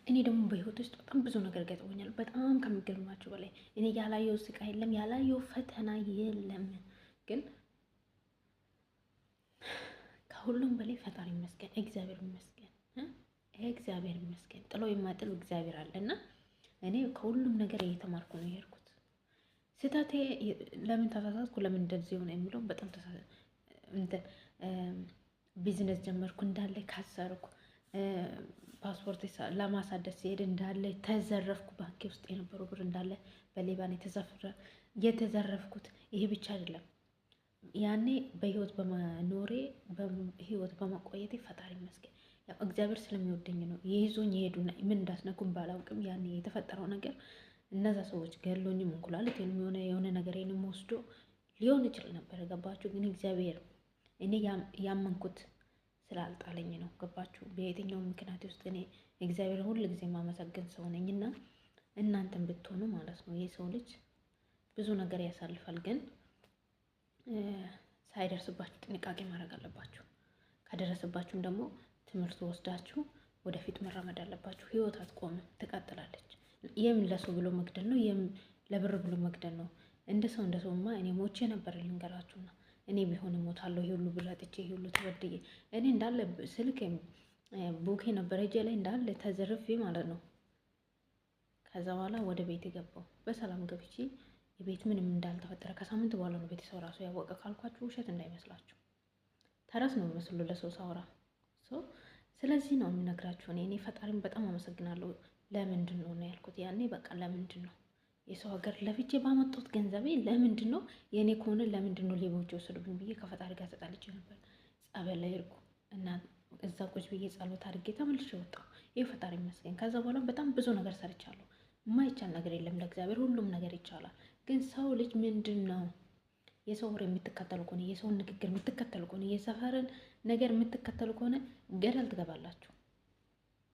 እኔ ደግሞ በህይወት ውስጥ በጣም ብዙ ነገር ገጥሞኛል። በጣም ከሚገርማችሁ በላይ እኔ ያላየው ስቃይ የለም፣ ያላየው ፈተና የለም። ግን ከሁሉም በላይ ፈጣሪ ይመስገን፣ እግዚአብሔር ይመስገን፣ እግዚአብሔር ይመስገን። ጥሎ የማይጥል እግዚአብሔር አለ እና እኔ ከሁሉም ነገር እየተማርኩ ነው የሄድኩት። ስህተቴ ለምን ተሳሳትኩ፣ ለምን እንደዚህ ሆነ የሚለው በጣም ቢዝነስ ጀመርኩ እንዳለ ካሰርኩ፣ ፓስፖርት ለማሳደስ ሲሄድ እንዳለ ተዘረፍኩ። ባንኬ ውስጥ የነበረው ብር እንዳለ በሌባ ነው የተዘረፍኩት። ይሄ ብቻ አይደለም። ያኔ በህይወት በመኖሬ በህይወት በመቆየቴ ፈጣሪ ይመስገን። ያው እግዚአብሔር ስለሚወደኝ ነው የይዞኝ የሄዱና ምን እንዳስነኩም ባላውቅም ያኔ የተፈጠረው ነገር እነዛ ሰዎች ገሎኝም እንኩላሊቴንም የሆነ የሆነ ነገሬንም ወስዶ ሊሆን ይችል ነበር። ገባችሁ? ግን እግዚአብሔር እኔ ያመንኩት ስላልጣለኝ ነው። ገባችሁ? በየትኛውም ምክንያት ውስጥ እኔ እግዚአብሔር ሁል ጊዜ የማመሰግን ሰው ነኝ እና እናንተን ብትሆኑ ማለት ነው የሰው ልጅ ብዙ ነገር ያሳልፋል፣ ግን ሳይደርስባችሁ ጥንቃቄ ማድረግ አለባችሁ። ከደረሰባችሁም ደግሞ ትምህርት ወስዳችሁ ወደፊት መራመድ አለባችሁ። ህይወት አትቆምም፣ ትቀጥላለች። የምን ለሰው ብሎ መግደል ነው? የምን ለብር ብሎ መግደል ነው? እንደ ሰው እንደ ሰውማ እኔ ሞቼ ነበር ልንገራችሁና፣ እኔ ቢሆን እሞታለሁ። ይሄ ሁሉ ብር አጥቼ፣ ይሄ ሁሉ ተበድዬ፣ እኔ እንዳለ ስልክ ቡኬ ነበረ እጄ ላይ እንዳለ ተዘርፌ ማለት ነው። ከዛ በኋላ ወደ ቤት የገባው በሰላም ገብቼ የቤት ምንም እንዳልተፈጠረ ከሳምንት በኋላ ነው ቤተሰብ ራሱ ያወቀ ካልኳችሁ ውሸት እንዳይመስላችሁ። ተረት ነው የሚመስሉ ለሰው ሳውራ። ስለዚህ ነው የምነግራችሁ። እኔ ፈጣሪን በጣም አመሰግናለሁ። ለምንድን ነው ነው ያልኩት ያኔ፣ በቃ ለምንድን ነው የሰው ሀገር ለፍቼ ባመጣሁት ገንዘቤ ለምንድን ነው የእኔ ከሆነ ለምንድን ነው ሌቦች የወሰዱብኝ ብዬ ከፈጣሪ ጋር ተጣልቼ ነበር። ጸበል ላይ ሄድኩ እና እዛ ቁጭ ብዬ ጸሎት አድርጌ ተመልሼ ወጣሁ። ይህ ፈጣሪ ይመስገን። ከዛ በኋላ በጣም ብዙ ነገር ሰርቻለሁ። የማይቻል ነገር የለም ለእግዚአብሔር ሁሉም ነገር ይቻላል። ግን ሰው ልጅ ምንድን ነው የሰው ወሬ የምትከተሉ ከሆነ፣ የሰውን ንግግር የምትከተሉ ከሆነ፣ የሰፈርን ነገር የምትከተሉ ከሆነ ገደል ትገባላችሁ።